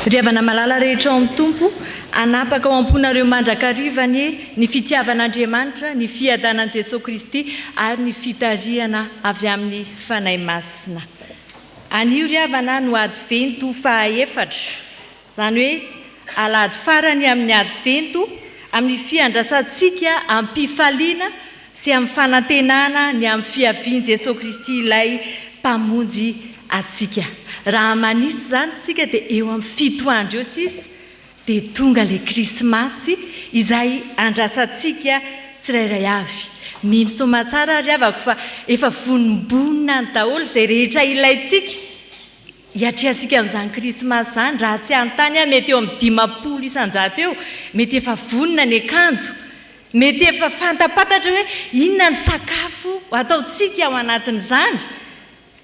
Ry havana malala rehetra ao amin'ny Tompo, hanapaka ao am-ponareo mandrakariva anie ny fitiavan'Andriamanitra, ny fiadanan'i Jesoa Kristy ary ny fitarihana avy amin'ny Fanahy Masina. Anio ry havana no Advento fahaefatra, izany hoe alahady farany amin'ny Advento, amin'ny fiandrasantsika am-pifaliana sy amin'ny fanantenana ny amin'ny fiavian'i Jesoa Kristy ilay Mpamonjy antsika. Raha manisa izany isika dia eo amin'ny fito andro eo sisa dia tonga ilay Krismasy izay andrasantsika tsirairay avy. Mino soamatsara ary havako fa efa vonombonona any daholo izay rehetra ilaintsika hiatrehantsika an'izany Krismasy izany. Raha tsy hanontany aho mety eo amin'ny 50% eo, mety efa vonona ny akanjo, mety efa fantapantatra hoe inona ny sakafo ho ataontsika ao anatin'izany.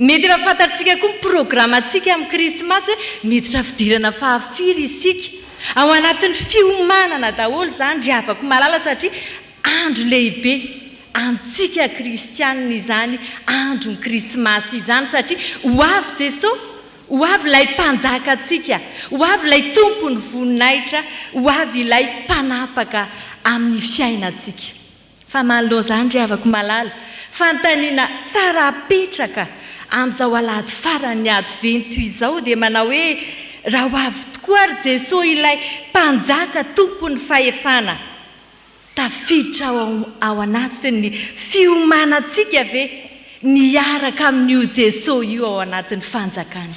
Mety efa fantatsika koa ny programantsika amin'ny Krismasy hoe miditra fidirana fahafiry isika. Ao anatin'ny fiomanana daholo izany ry havako malala satria andro lehibe amintsika kristianina izany andron'ny Krismasy izany satria ho avy Jesoa, ho avy ilay Mpanjakantsika, ho avy ilay Tompon'ny voninahitra, ho avy ilay Mpanapaka amin'ny fiainantsika. Fa manoloana izany ry havako malala, fanontaniana tsara apetraka amin'izao alahady faran'ny Advento izao dia manao hoe, raha ho avy tokoa ary Jesoa ilay Mpanjaka Tompon'ny fahefana, tafiditra ao ao anatin'ny fiomanantsika ve ny hiaraka amin'io Jesoa io ao anatin'ny fanjakany?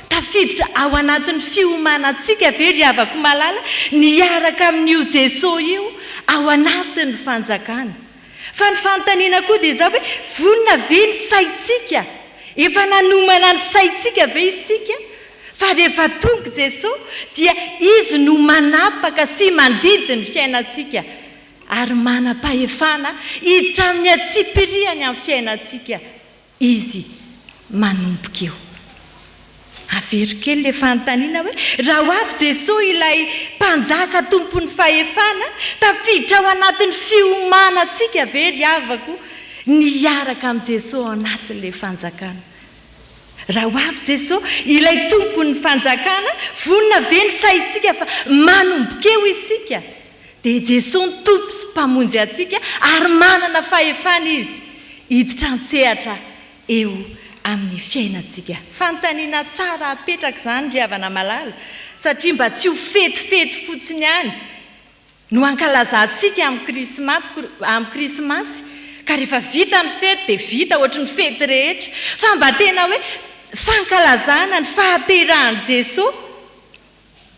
Tafiditra ao anatin'ny fiomanantsika ve ry havako malala ny hiaraka amin'io Jesoa io ao anatin'ny fanjakana? Fa ny fanontaniana koa dia izao hoe vonona ve ny saintsika? Efa nanomana ny saintsika ve isika fa rehefa tonga Jesoa dia Izy no manapaka sy mandidy ny fiainantsika ary manam-pahefana hiditra amin'ny antsipirihany amin'ny fiainantsika Izy manomboka eo. Avero kely ilay fanontaniana hoe, raha ho avy Jesoa ilay Mpanjaka Tompon'ny fahefana, tafiditra ao anatin'ny fiomanantsika ve ry havako ny hiaraka amin'i Jesoa ao anatin'ilay fanjakana? Raha ho avy Jesoa ilay Tompon'ny fanjakana, vonona ve ny saintsika fa manomboka eo isika? Dia Jesoa ny Tompo sy Mpamonjy antsika ary manana fahefana Izy hiditra an-tsehatra eo amin'ny fiainantsika. Fanontaniana tsara apetraka izany ry havana malala satria mba tsy ho fetifety fotsiny ihany no ankalazantsika amin'ny krismaty amin'ny krismasy ka rehefa vita ny fety dia vita ohatry ny fety rehetra fa mba tena hoe fankalazana ny fahaterahan'i Jesoa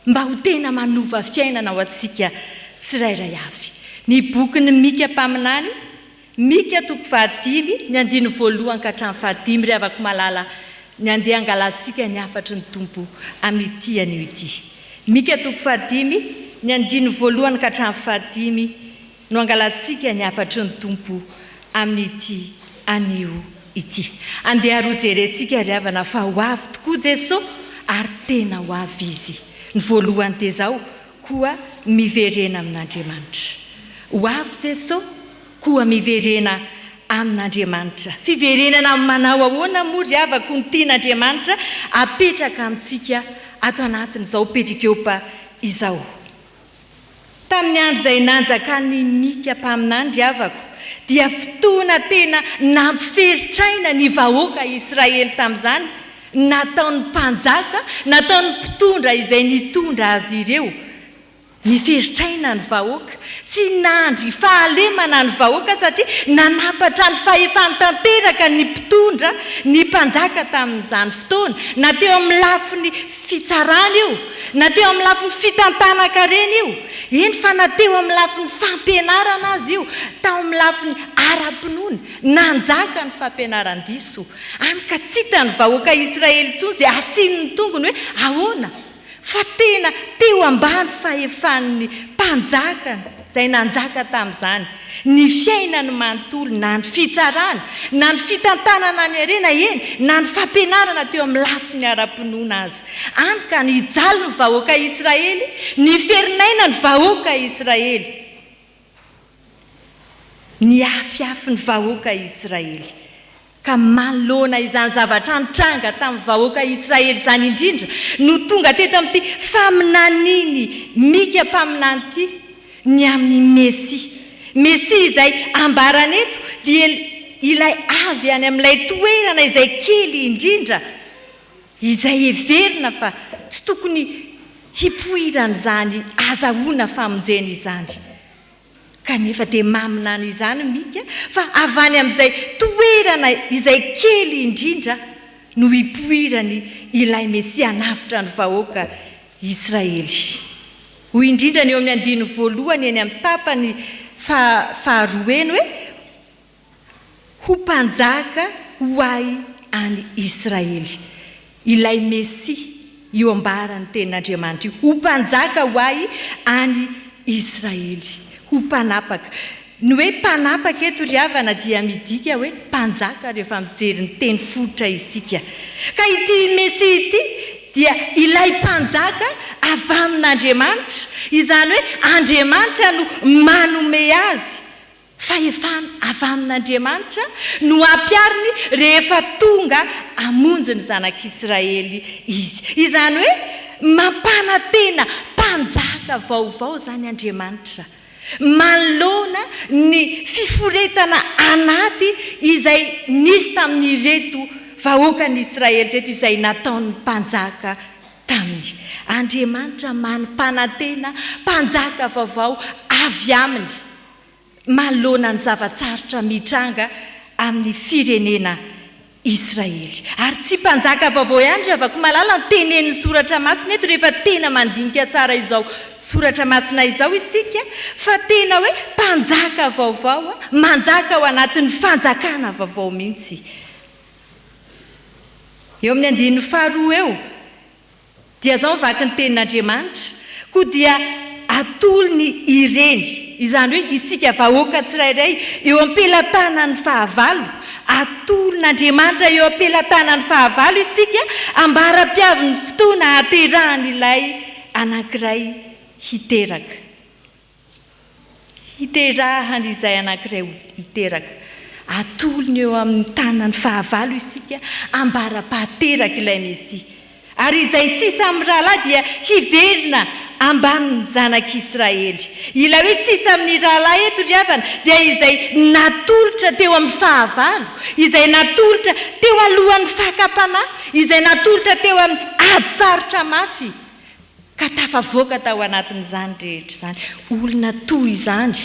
Mba ho tena manova fiainana ho antsika tsirairay avy. Ny bokin'i Mika mpaminany, Mika toko fahadimy, ny andininy voalohany ka hatramin'ny fahadimy, ry havako malala, ny andeha hangalantsika ny hafatry ny Tompo amin'ity anio ity. Mika toko fahadimy, ny andininy voalohany ka hatramin'ny fahadimy, no angalantsika ny hafatry ny Tompo amin'ity anio ity. Andeha ary hojerentsika ry havana fa ho avy tokoa Jeso ary tena ho avy Izy. Ny voalohany dia izao, koa miverena amin'Andriamanitra. Ho avy Jeso, koa miverena amin'Andriamanitra. Fiverenana amin'ny manao ahoana moa ry havako no tian'Andriamanitra apetraka amintsika ato anatin'izao perikopa izao? Tamin'ny andro izay nanjakan'i Mika mpaminany ry havako, dia fotoana tena nampiferitraina ny vahoaka Israely tamin'izany, nataon'ny mpanjaka, nataon'ny mpitondra izay nitondra azy ireo. Niferitraina ny vahoaka, tsy nandry fahalemana ny vahoaka satria nanapatra ny fahefany tanteraka ny mpitondra, ny mpanjaka tamin'izany fotoana, na teo amin'ny lafiny fitsarana io, na teo amin'ny lafiny fitantanan-karena io, eny fa na teo amin'ny lafiny fampianarana aza io, tao amin'ny lafiny ara-pinoana, nanjaka ny fampianaran-diso, hany ka tsy hitan'ny vahoaka Israely intsony izay hasian'ny tongony hoe ahoana fa tena teo ambany fahefan'ny mpanjaka izay nanjaka tamin'izany ny fiainany manontolo, na ny fitsarana, na ny fitantanana ny harena, eny, na ny fampianarana teo amin'ny lafiny ara-pinoana aza. Hany ka nijaly ny vahoaka Israely, niferinaina ny vahoaka Israely, niafiafy ny vahoaka Israely. Ka manoloana izany zavatra nitranga tamin'ny vahoaka Israely izany indrindra no tonga teto amin'ity faminanian'i Mika mpaminany ity ny amin'ny Mesia. Mesia izay ambarany eto dia ilay avy any amin'ilay toerana izay kely indrindra izay heverina fa tsy tokony hipoiran'izany azahoana famonjena izany. Kanefa dia maminany izany Mika fa avy any amin'izay toerana izay kely indrindra no hipoirany ilay Mesia hanavotra ny vahoaka Israely. Hoy indrindra ny eo amin'ny andininy voalohany eny amin'ny tapany faharoa eny hoe, Ho mpanjaka ho ahy any Israely. Ilay Mesia, io ambaran'ny Tenin'Andriamanitra io. Ho mpanjaka ho ahy any Israely. Ho mpanapaka. Ny hoe mpanapaka eto ry havana dia midika hoe mpanjaka rehefa mijery ny teny fototra isika. Ka ity Mesia ity dia ilay mpanjaka avy amin'Andriamanitra, izany hoe Andriamanitra no manome azy. Fahefana avy amin'Andriamanitra no ampihariny rehefa tonga hamonjy ny zanak'Israely Izy. Izany hoe mampanantena mpanjaka vaovao izany Andriamanitra manoloana ny fiforetana anaty izay nisy tamin'ireto vahoakan'Israely ireto izay nataon'ny mpanjaka taminy. Andriamanitra manmpanantena mpanjaka vaovao avy aminy manoloana ny zava-tsarotra mitranga amin'ny firenena Israely. Ary tsy mpanjaka vaovao ihany ry havako malala no tenenin'ny Soratra Masina eto rehefa tena mandinika tsara izao Soratra Masina izao isika fa tena hoe mpanjaka vaovao manjaka ao anatin'ny fanjakana vaovao mihitsy. Eo amin'ny andininy faharoa eo dia izao ny vaky ny tenin'Andriamanitra, Koa dia atolony ireny, izany hoe isika vahoaka tsirairay eo am-pelatanan'ny fahavalo, atolon'Andriamanitra eo am-pelatanan'ny fahavalo isika ambara-piavin'ny fotoana hahaterahan'ilay anankiray hiteraka. Hiterahany izay anankiray ho hiteraka. Atolony eo amin'ny tanan'ny fahavalo isika ambara-pahateraka ilay Mesia. Ary izay sisa amin'ny rahalahy dia hiverina ambamin'ny zanak'Israely. Ilay hoe sisa amin'ny rahalahy eto ry havana dia izay natolotra teo amin'ny fahavalo, izay natolotra teo alohan'ny fakam-panahy, izay natolotra teo amin'ny ady sarotra mafy. Ka tafavoaka tao anatin'izany rehetra izany. Olona toy izany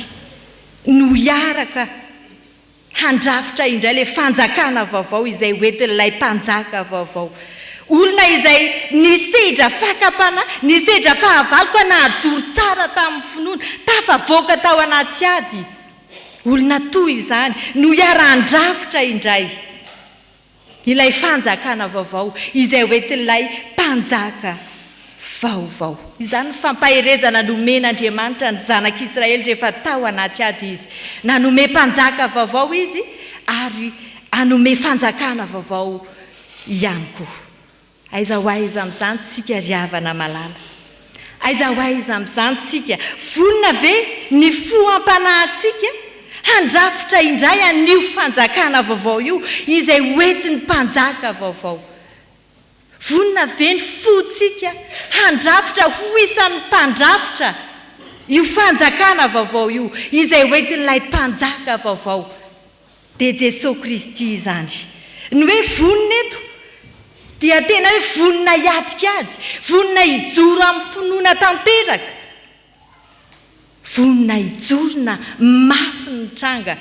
no hiaraka handrafitra indray ilay fanjakana vaovao izay hoentin'ilay mpanjaka vaovao. Olona izay nisedra fakam-panahy, nisedra fahavalo ka nahajoro tsara tamin'ny finoana, tafavoaka tao anaty ady. Olona toy izany no hiara-handrafitra indray. Ilay fanjakana vaovao izay hoentin'ilay Mpanjaka vaovao. Izany no fampaherezana nomen'Andriamanitra ny zanak'Israely rehefa tao anaty ady izy. Nanome Mpanjaka vaovao Izy ary hanome fanjakana vaovao ihany koa. Aiza ho aiza amin'izany tsika ry havana malala? Aiza ho aiza amin'izany tsika? Vonona ve ny fo am-panahintsika handrafitra indray an'io fanjakana vaovao io izay hoentin'ny mpanjaka vaovao? Vonona ve ny fontsika handrafitra ho isan'ny mpandrafitra io fanjakana vaovao io izay hoentin'ilay mpanjaka vaovao? Dia Jesoa Kristy izany. Ny hoe vonona eto dia tena hoe vonona hiatrika ady, vonona hijoro amin'ny finoana tanteraka, vonona hijoro na mafy ny tranga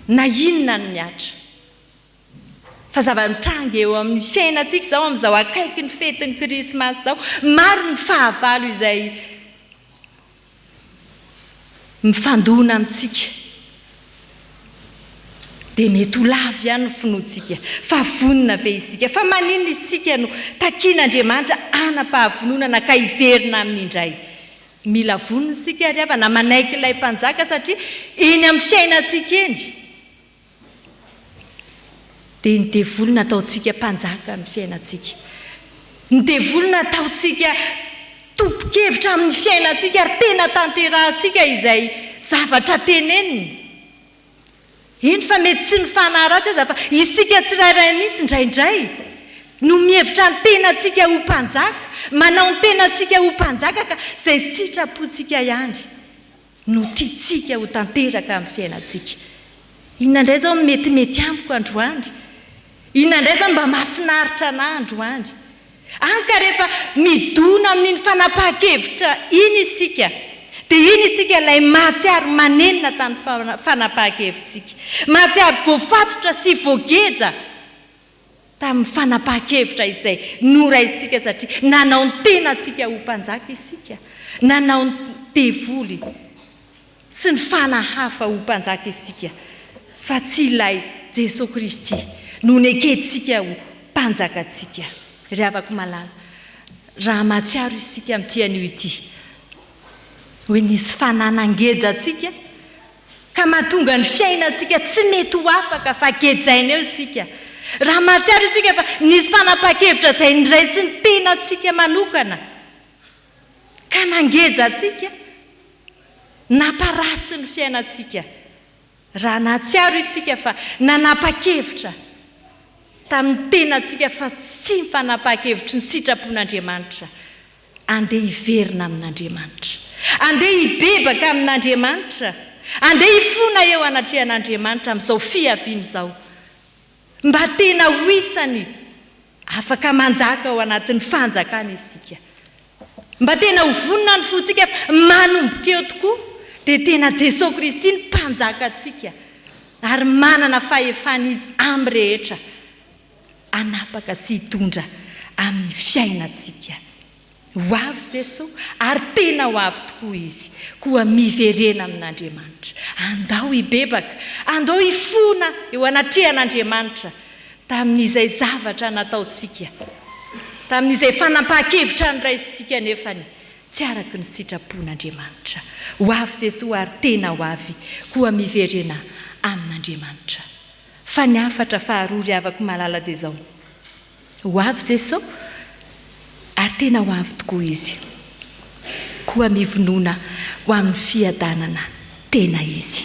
na inona ny mihatra. Fa zava-mitranga eo amin'ny fiainantsika izao amin'izao akaiky ny fetin'ny Krismasy izao, maro ny fahavalo izay mifandona amintsika dia mety ho lavo ihany ny finoantsika. Fa vonona ve isika? Fa maninona isika no takian'Andriamanitra hanam-pahavononana ka hiverina aminy indray? Mila vonona isika ry havana manaiky ilay Mpanjaka satria eny amin'ny fiainantsika eny Dia ny devoly nataontsika mpanjaka ny fiainantsika. Ny devoly nataontsika tompon-kevitra amin'ny fiainantsika ary tena tanterahantsika izay zavatra teneniny. Eny fa mety tsy ny fanahy ratsy aza fa isika tsirairay mihitsy indraindray no mihevitra ny tenantsika ho mpanjaka, manao ny tenantsika ho mpanjaka ka izay sitrapontsika ihany no tiantsika ho tanteraka amin'ny fiainantsika. Inona indray izao no metimety amiko androany? Inona indray izao no mba mahafinaritra anà androany? Hany ka rehefa midona amin'iny fanapahan-kevitra iny isika, dia iny isika ilay mahatsiaro manenina tamin'ny fanapahan-kevitsika, mahatsiaro voafatotra sy voageja tamin'ny fanapahan-kevitra izay noraisintsika satria nanao ny tenantsika ho mpanjaka isika, nanao ny devoly sy ny fanahy hafa ho mpanjaka isika fa tsy ilay Jesoa Kristy no nekentsika ho Mpanjakantsika. Ry havako malala, raha mahatsiaro isika amin'ity anio ity hoe nisy fanahy nangeja antsika ka mahatonga ny fiainantsika tsy mety ho afaka fa gejaina eo isika, raha mahatsiaro isika fa nisy fanapahan-kevitra izay niraisin'ny tenantsika manokana ka nangeja antsika, Namparatsy ny fiainantsika raha nahatsiaro isika fa nanapa-kevitra tamin'ny tenantsika fa tsy ny fanapahan-kevitry ny sitrapon'Andriamanitra. Andeha hiverina amin'Andriamanitra. Andeha hibebaka amin'Andriamanitra. Andeha hifona eo anatrehan'Andriamanitra amin'izao fiaviany izao. Mba tena ho isany afaka manjaka ao anatin'ny fanjakana isika. Mba tena ho vonona ny fontsika fa manomboka eo tokoa dia tena Jesoa Kristy no Mpanjakantsika ary manana fahefana Izy amin'ny rehetra hanapaka sy hitondra amin'ny fiainantsika. Ho avy Jesoa ary tena ho avy tokoa Izy. Koa miverena amin'Andriamanitra. Andao hibebaka, andao hifona eo anatrehan'Andriamanitra tamin'izay zavatra nataontsika, tamin'izay fanapahan-kevitra noraisintsika nefany tsy araka ny sitrapon'Andriamanitra. Ho avy Jesoa ary tena ho avy, koa miverena amin'Andriamanitra. Fa ny hafatra faharoa ry havako malala dia izao, Ho avy Jeso, ary tena ho avy tokoa Izy. Koa mivonona ho amin'ny fiadanana tena izy.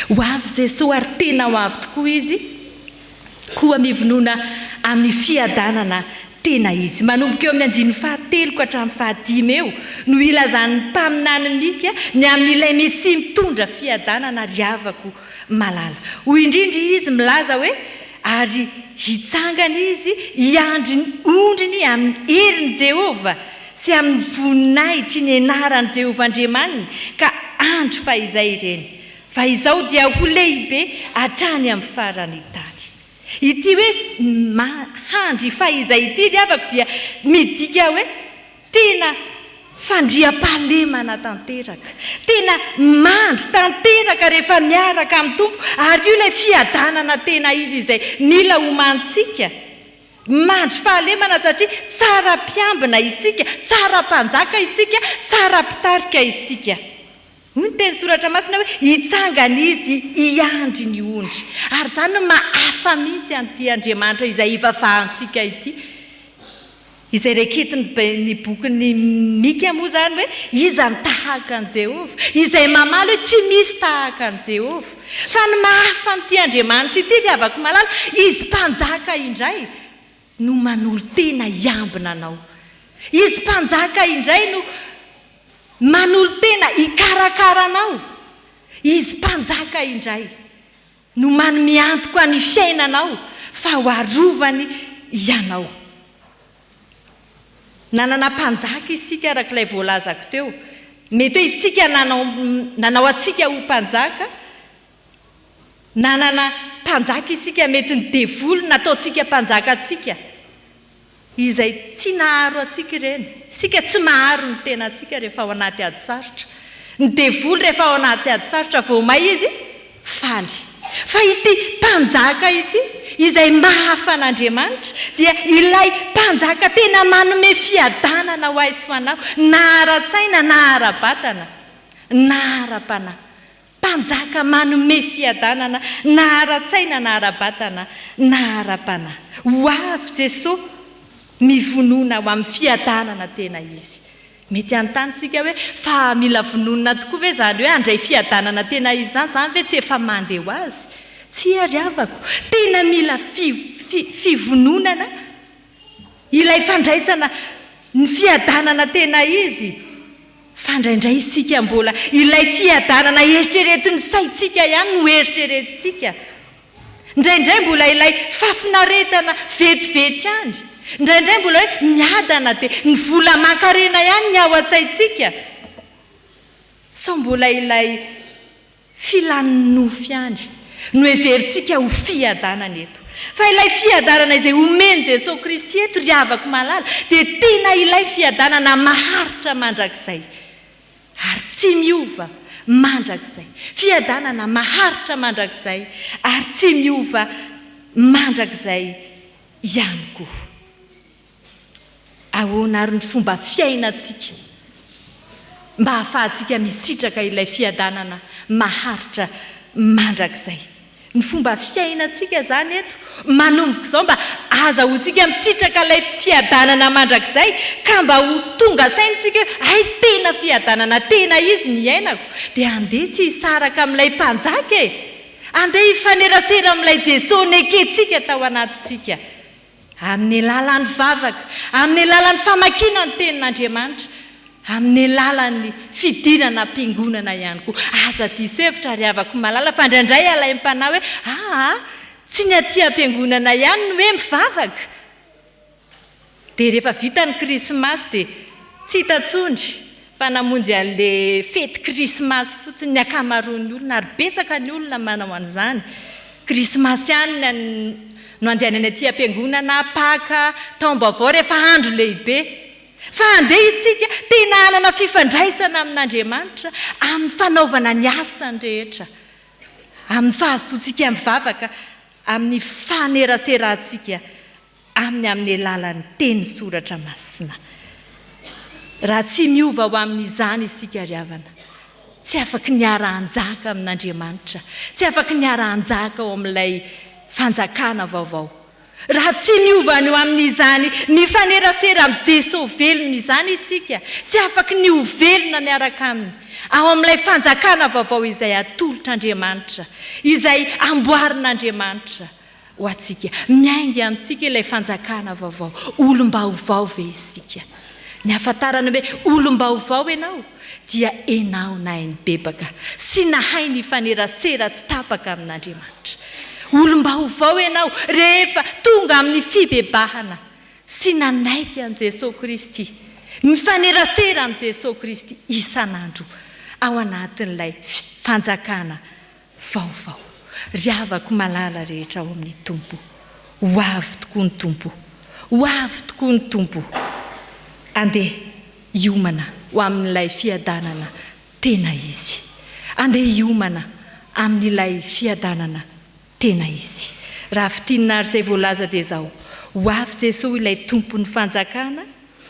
Ho avy Jeso, ary tena ho avy tokoa Izy. Koa mivonona amin'ny fiadanana tena izy. Manomboka eo amin'ny andininy fahatelo ka hatramin'ny fahadimy eo no ilazan'ny mpaminany Mika ny amin'ilay Mesia mitondra fiadanana, ry havako malala. Hoy indrindra izy milaza hoe, Ary hitsangana izy hiandry ny ondriny amin'ny herin'i Jehovah sy amin'ny voninahitry ny anaran'i Jehovah Andriamaniny, ka andry fahizay ireny. Fa izao dia ho lehibe hatrany amin'ny faran'ny tany. Ity hoe handry fahizay ity ry havako dia midika hoe Tena fandriampahalemana tanteraka. Tena mandry tanteraka rehefa miaraka amin'ny Tompo ary io ilay fiadanana tena izy izay mila omantsika. Mandry fahalemana satria tsara mpiambina isika, tsara mpanjaka isika, tsara mpitarika isika. Hoy ny teny soratra masina hoe hitsangana izy hiandry ny ondry. Ary izany no maha hafa mihitsy an'ity Andriamanitra izay ivavahantsika ity. Izay raiketin'ny ny bokin'i Mika moa izany hoe iza no tahaka an'i Jehovah? Izay mamaly hoe tsy misy tahaka an'i Jehovah. Fa ny mahafa an'ity Andriamanitra ity ry havako malala, Izy Mpanjaka indray no manolo-tena hiambina anao. Izy Mpanjaka indray no manolo-tena hikarakara anao. Izy Mpanjaka indray no manome antoka ny fiainanao fa ho arovany ianao. Nanana mpanjaka isika araka ilay voalazako teo. Mety hoe isika nanao nanao antsika ho mpanjaka, nanana mpanjaka isika, mety ny devoly nataontsika mpanjaka antsika. Izay tsy naharo antsika ireny. Isika tsy maharo ny tenantsika rehefa ao anaty ady sarotra. Ny devoly rehefa ao anaty ady sarotra vao may izy faly. Fa ity mpanjaka ity, izay mahafa an'Andriamanitra, dia ilay mpanjaka tena manome fiadanana ho ahy sy ho anao, na ara-tsaina na ara-batana na ara-panahy. Mpanjaka manome fiadanana na ara-tsaina na ara-batana na ara-panahy. Ho avy Jesoa, mivonona ho amin'ny fiadanana tena izy. Mety hanontany isika hoe, fa mila vononina tokoa ve izany hoe handray fiadanana tena izy izany? Izany ve tsy efa mandeha ho azy? Tsia ry havako, tena mila fivononana ilay fandraisana ny fiadanana tena izy, fa indraindray isika mbola ilay fiadanana eritreretin'ny saintsika ihany no eritreretintsika. Indraindray mbola ilay fahafinaretana vetivety ihany. Indraindray mbola hoe miadana dia ny vola aman-karena ihany ny ao an-tsaintsika. Sao mbola ilay filan'ny nofo ihany no heverintsika ho fiadanana eto. Fa ilay fiadanana izay omen'i Jesoa Kristy eto ry havako malala dia tena ilay fiadanana maharitra mandrakizay ary tsy miova mandrakizay. Fiadanana maharitra mandrakizay ary tsy miova mandrakizay ihany koa. Ahoana àry ny fomba fiainantsika mba hahafahantsika misitraka ilay fiadanana maharitra mandrakizay? Ny fomba fiainantsika izany eto manomboka izao mba ahazahoantsika misitraka ilay fiadanana mandrakizay ka mba ho tonga saina isika hoe hay tena fiadanana tena izy ny iainako dia andeha tsy hisaraka amin'ilay Mpanjaka e! Andeha hifanerasera amin'ilay Jesoa nekentsika tao anatintsika. Amin'ny alalan'ny vavaka, amin'ny alalan'ny famakiana ny Tenin'Andriamanitra, amin'ny alalan'ny fidirana am-piangonana ihany koa. Aza diso hevitra ry havako malala fa indraindray alaim-panahy hoe aa tsy ny aty am-piangonana ihany no hoe mivavaka. Dia rehefa vita ny krismasy dia tsy hita intsony fa namonjy an'ilay fety krismasy fotsiny ny ankamaroan'ny olona ary betsaka ny olona manao an'izany. Krismasy ihany no andehanany aty am-piangonana, Paka, taom-baovao rehefa andro lehibe. Fa andeha isika tena hanana fifandraisana amin'Andriamanitra amin'ny fanaovana ny asany rehetra, amin'ny fahazotoantsika mivavaka, amin'ny faneraserantsika Aminy amin'ny alalan'ny teny soratra masina. Raha tsy miova ho amin'izany isika ry havana, tsy afaky ny hiara-hanjaka amin'Andriamanitra, tsy afaky ny hiara-hanjaka ao amin'ilay fanjakana vaovao. Raha tsy miova ny ho amin'izany mifanerasera amin'i Jesoa velona izany isika, tsy afaky ny ho velona miaraka Aminy ao amin'ilay fanjakana vaovao izay atolotr'Andriamanitra, izay amboarin'Andriamanitra. ho antsika. Miainga amintsika ilay fanjakana vaovao. Olom-baovao ve isika? Ny ahafantarana hoe olom-baovao ianao dia enao nahay nibebaka sy nahay nifanerasera tsy tapaka amin'Andriamanitra. Olom-baovao ianao rehefa tonga amin'ny fibebahana sy nanaiky an'i Jesoa Kristy, mifanerasera amin'i Jesoa Kristy isan'andro ao anatin'ilay fanjakana vaovao. Ry havako malala rehetra ao amin'ny Tompo, ho avy tokoa ny Tompo, ho avy tokoa ny Tompo. Andeha hiomana ho amin'ilay fiadanana tena izy. Andeha hiomana amin'ilay fiadanana tena izy. Raha fintinina àry izay voalaza dia izao, ho avy Jesoa ilay Tompon'ny fanjakana,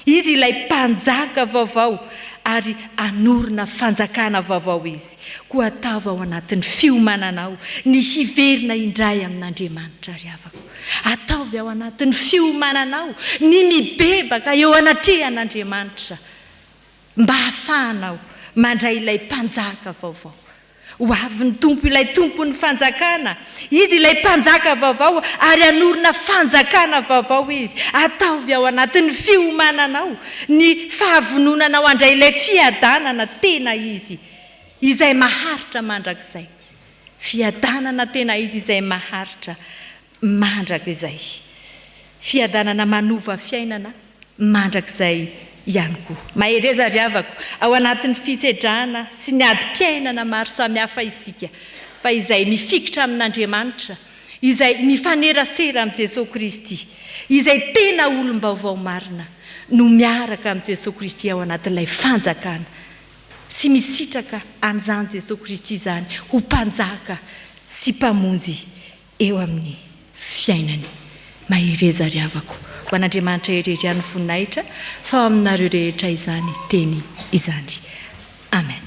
Izy ilay Mpanjaka vaovao ary hanorina fanjakana vaovao Izy. Koa ataovy ao anatin'ny fiomananao ny hiverina indray amin'Andriamanitra ry havako. Ataovy ao anatin'ny fiomananao ny mibebaka eo anatrehan'Andriamanitra mba hahafahanao mandray ilay Mpanjaka vaovao. Ho avy ny Tompo ilay Tompon'ny fanjakana. Izy ilay Mpanjaka vaovao ary hanorina fanjakana vaovao Izy. Ataovy ao anatin'ny fiomananao ny fahavononanao handray ilay fiadanana tena izy izay maharitra mandrakizay. Fiadanana tena izy izay maharitra mandrakizay. Fiadanana manova fiainana mandrakizay ihany koa. Mahereza ry havako, ao anatin'ny fisedrana sy ny adim-piainana maro samihafa isika, fa izay mifikitra amin'Andriamanitra, izay mifanerasera amin'i Jesoa Kristy, izay tena olom-baovao marina no miaraka amin'i Jesoa Kristy ao anatin'ilay fanjakana sy misitraka an'izany Jesoa Kristy izany ho Mpanjaka sy Mpamonjy eo amin'ny fiainany. Mahereza ry havako. Ho an'Andriamanitra irery ihany ny voninahitra fa ho aminareo rehetra izany teny izany. Amen.